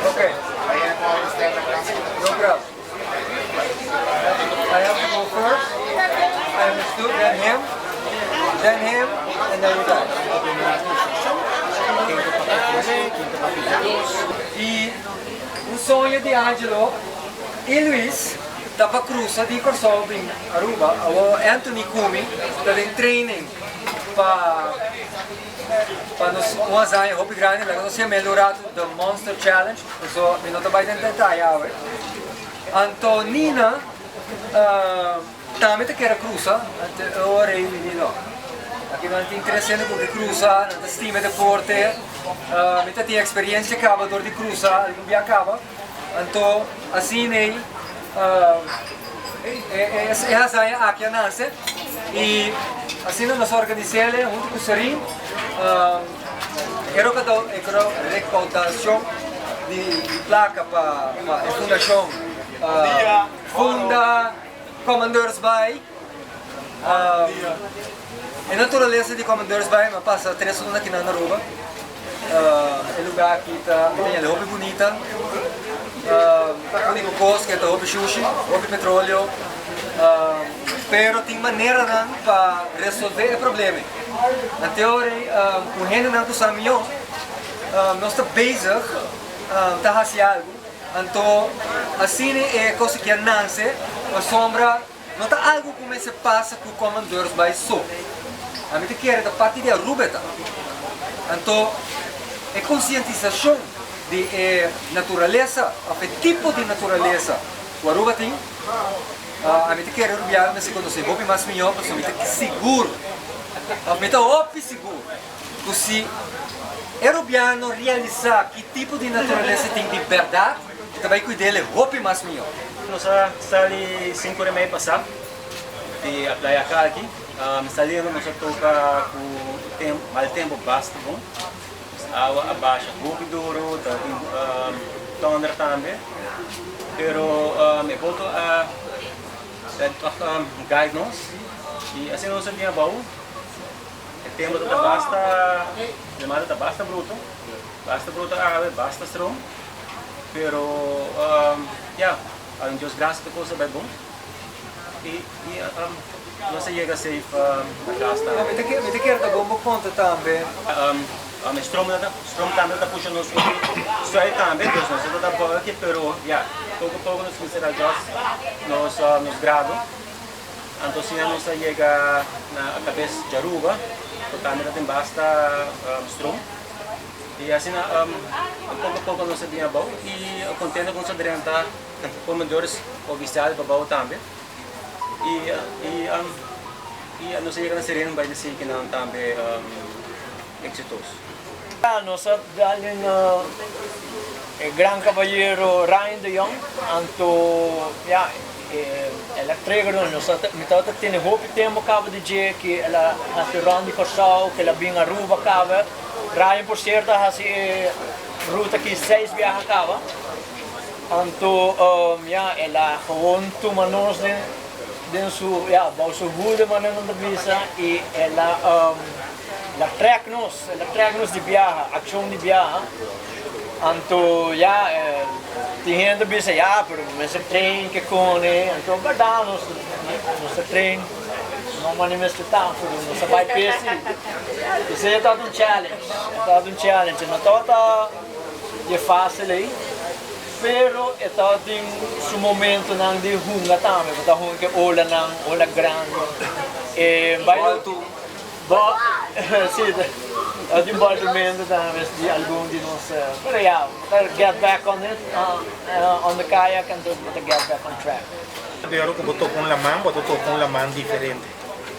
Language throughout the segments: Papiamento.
Ok. No problem. I have to go first. I understood. Then him. Then him. And then you guys. E un soño di Angelo y Luis ta pa cruza di Corsou bin Aruba. Awo Anthony cu mi ta den training pa pa nos un hazaña hopi grandi. Laga nos yama el un rato The Monster Challenge. Paso mi no ta bai den detaye awe. Anto Nina tambe ta kere cruza. Anto e ora ei mi di no. Aki nan tin tres hende cu ke cruza, nan ta stima e deporte. Mi ta tin experiencia caba dor di cruza algun bia caba. Anto asina ei e hazaña aki a nace y asina nos a organis'el hunto cu Serin. E recaudacion di placa pa e fundacion Funda Commandeursbaai. E naturalesa di Commandeursbaai mi a pasa tres luna aki na Aruba. E lugar aki ta mi ta yende hopi bunita. Unico cos cu ta hopi shushi, hopi petroleo. Pero tin maneranan pa resolve e problema. Na teori cu hendenan cu sa mihor nos ta bezig ta haci algo. Anto asina e cos aki a nace pasobra no ta algo cu mester pasa cu Commandeursbaai so. Ami ta kere ta parti di Aruba e ta. Anto e concientisacion di e naturalesa of e tipo di naturalesa cu Aruba tin, ami ta kere Rubiano mester conoce hopi mas mihor pasobra mi ta sigur of mi ta hopi sigur cu si e Rubiano realisa ki tipo di naturalesa tin di berdad e ta bay cuidele hopi mas mihor. Nos a sali sinku ora y mei pasa di a Playa Kalki. Saliendo nos a topa cu mal tempo basta bon. Awa a basha hopi duro, tabatin tonder tambe. Pero e boto a toch guide nos y asina nos a bin abou. E tempo ta basta, e mar ta basta bruto, basta bruto awe, basta stroom. Pero ya, a Dios gracia tur cos a bay bon y nos a yega safe na cas tambe. Mi ta kere ta bon bo conta tambe. E stroom tambe ta pusha nos hopi zuid tambe, dus nos ta ta bulky pero ya, poco poco nos mester adjust nos grado. Anto asina nos a yega na cabes djaruba, cu tambe ta tin basta stroom. Y asina poco poco nos a bin abou y contento cu nos a drenta comedores oficial pabou tambe. Y y nos a yega na Serena bay deci cu nan tambe exitoso. Nos a dal den e gran cabayero Ryan de Jong, anto ya el a trega nos, nos a mi tabata tene hopi tempo caba di dje cu el a haci rond di Corsou, cu el a bin Aruba caba. Ryan por cierto a haci e ruta aki seis biaha caba, anto ya el a gewoon tuma nos den den su ya bou su hoede manera nan ta bisa y el a el a trek nos, el a trek nos di biaha, accion di biaha, anto ya tin hende ta bisa ya pero mester train ke kone, anto berdad nos nos ta train. No mane mester ta, pero nos a bai p'e si. Esei tabata un challenge, e tabata un challenge. E no tabata e fácil ei, pero e tabatin su momentonan di hunga tambe, bo ta hunga ku e olanan, ola grandi. E bai Bòltu. Bò, si, tabatin bòltumentu tambe di algun di nos, pero ya, bo ta get back on it, on the kayak, anto bo ta get back on track. Pero ku bo toka un laman, bo ta toka un laman diferente.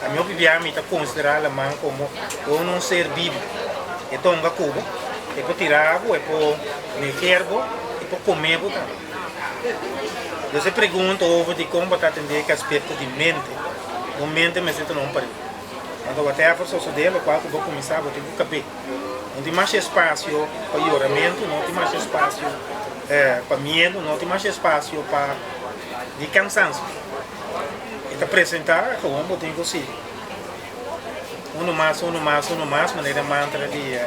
A mi hopi biaha mi ta konsiderá laman komo un un ser bibu. E tonga ku bo, e por tira bo, e por neger bo, e por kome bo tambe. Entonces e pregunta over di kon bo ta atendé ku aspekto di mente. Bo mente mester ta na un pared. Anto whatever sosodé lokual ku bo kuminsá bo tin ku kab'é. No tin masha espasio pa yoramentu, no tin masha espasio pa miedu, no tin masha espasio pa ni kansansio. E ta presentá gewoon bo tin ku sigui. Uno mas, uno mas, uno mas, manera e mantra di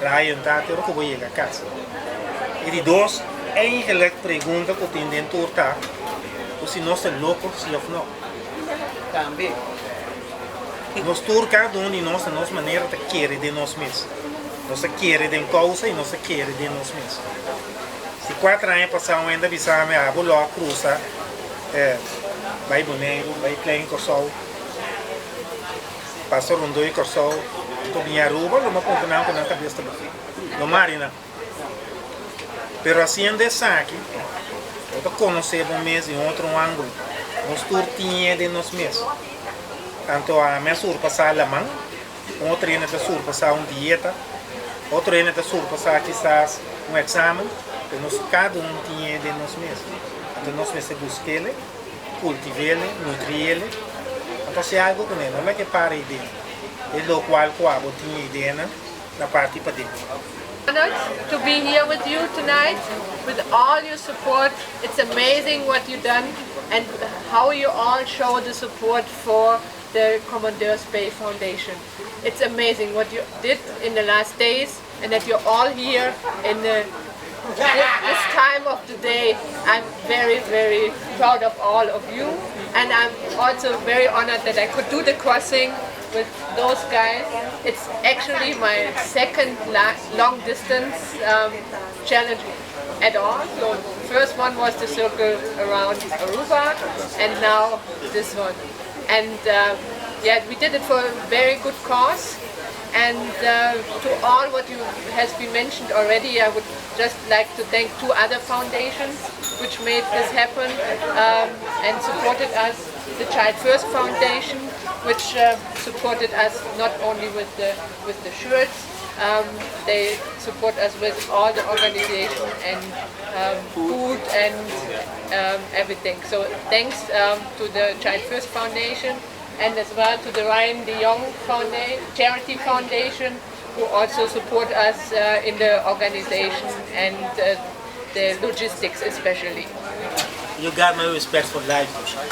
Ryan ta te ora ku bo yega kas. E di dos. Eigenlijk pregunta ku tin den tur ta ku si nos ta loko si òf no. Tambe. Nos tur kada un di nos na nos manera ta kere den nos mes. Nos ta kere den kousa i nos ta kere den nos mes. Si kuater aña pasá un hende a bisa mi abo lo a krusa bai Boneiru, bai Klein Kòrsou, pasa rondó di Kòrsou, anto bini Aruba, lo mi a puntra nan ku nan kabes ta bai. Lo mari nan. Pero hasiendo esaki, bo ta konosé bo mes di un otro ángulo. Nos tur tin e den nos mes. Tanto ami a surpasá laman, un otro hende ta surpasá un dieta, otro hende ta surpasá kisas un eksamen, pero nos kada un tin e den nos mes. Anto nos mester busk'el, kultiv'el, nutri'el. Anto hasi algu kuné, no lag'é para ei den. E lokual ku abo tin ei den na parti paden. Honored to be here with you tonight with all your support. It's amazing what you've done and how you all show the support for the Commandeurs Bay Foundation. It's amazing what you did in the last days and that you're all here in this time of the day. I'm very, very proud of all of you and I'm also very honored that I could do the crossing with those guys. It's actually my second long distance challenge at all. So first one was the circle around Aruba and now this one. And yeah, we did it for a very good cause. And to all what you has been mentioned already, I would just like to thank two other foundations which made this happen and supported us. The Child First Foundation, which supported us not only with the shirts, they support us with all the organization and food and everything. So thanks to the Child First Foundation and as well to the Ryan de Jong Foundation, Charity Foundation, who also support us in the organization and the logistics especially. You got my respect for life, Dusha.